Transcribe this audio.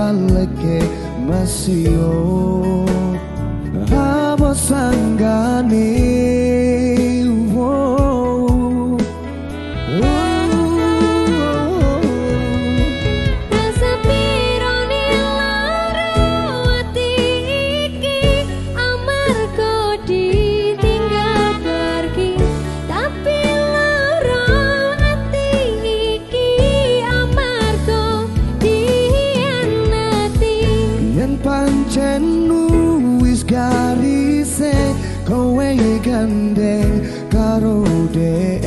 baleke masio apa sanggane. Pancen wis garise kowe gandeng karo dhek.